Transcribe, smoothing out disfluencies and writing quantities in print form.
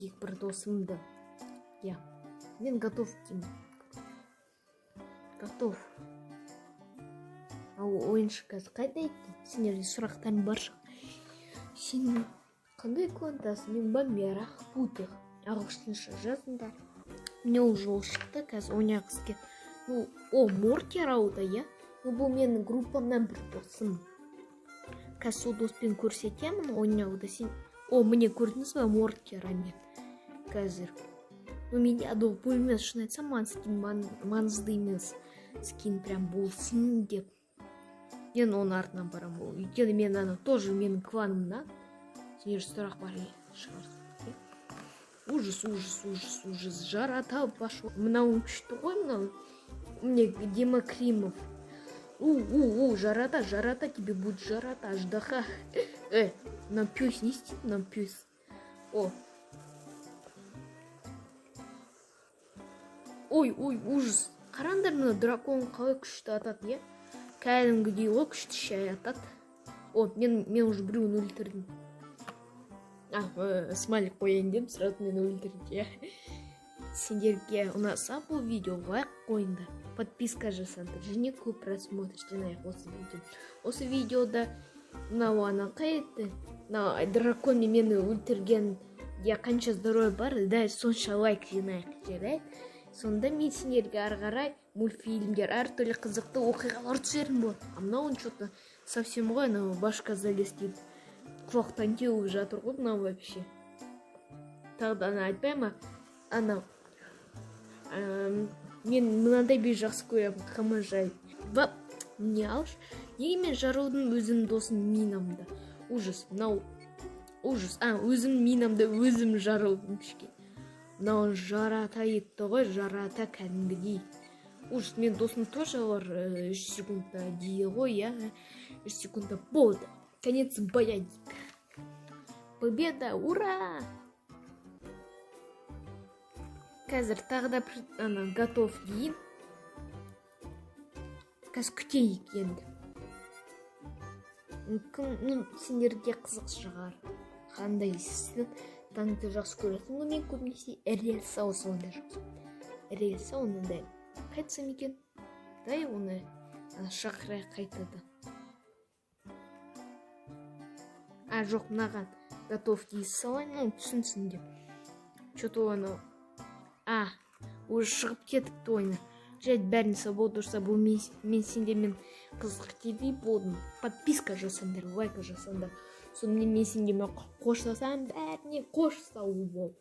Бір досымды. Иә. Мен готов деймін. Готов. Ал ойыншы қазір қайда екен? Сендерде сұрақтарың бар шығар. Сен қандай кландасың? Мен Бомберах, Путер. Ағылшынша жазыңдар. Міне, ол жол шықты, қазір ойнағысы келді. Ну, о, Мортир ауда, иә? Ну, бұл менің группамнан бір досым. Қазір сол доспен көрсетемін ойнауды. Сен... О, міне, көрдіңіз ба, Мортирамен. Қазір. Ну, менде адол емес, шын айтсам, маған скин маңызды емес. Скин прям болсын деп. Мен оның артынан барамын. Ол өйткені мен ана тоже менің кланымнан. Сендер сұрақ бар шығар. Ужас, ужас, ужас, ужас. Жарата пошел. Мынау күшті ғой, мынау. Міне, Дима Кримов. У, у, у, жарата, жарата, тебе будет жарата, аждаха. Мынау пес не істейді, мынау пес? О. Ой, ой, ужас. Қараңдар, мына дракон қалай күшті атады, иә? Кәдімгідей ғой, күшті шай атады. О, мен уже біреуін өлтірдім. А, смайлик қояйын дедім, сразу мені өлтірді, иә. Сендерге ұнаса бұл видео, лайк қойыңдар, подписка жасаңдар және көп просмотр жинайық осы видео. Осы видеода мынау ана қай еді? Мынау дракон мені өлтірген, я қанша здоровье бар, дәл сонша лайк жинайық, жарайды? Сонда мен сендерге ары қарай мультфильмдер, әртүрлі қызықты оқиғалар түсіретін болады. А мынау что-то совсем ғой, анау башка залез дейді. Құлақтан теуіп жатыр ғой мынау вообще. Тағы да ана айтпай ма? Анау мен мынандай би жақсы көремін, қамажай. Ба, не алшы? Неге мен жарылдым өзімнің досым минамда? Ужас, мынау ужас. А, өзім минамда өзім жарылдым кішкене. Мынау жарата етті ғой, жарата кәдімгідей. Ужас, мен досым тоже бар, 3 секундта дейді ғой, иә? 3 секундта болды. Конец боя дейді. Победа, ура! Қазір тағы да ана готов дейін. Қазір күтейік енді. Мүмкін, ну, сендерге қызық шығар. Қандай сен танкті жақсы көресің ғой, мен көбінесе рельса осындай жақсы. Рельса оны да қайтсам екен? Дай оны шақырайық қайтадан. А, жоқ, мынаған готов дей салайын, ну, түсінсін деп. Че-то оны... А, уже шығып кетіпті ойыны. Жарайды, бәріне сау бол, достар. Бұл мен сендермен Қызық ТВ болдым. Подписка жасаңдар, лайк жасаңдар. Сонымен мен сендермен қоштасамын, бәріне қош сау бол.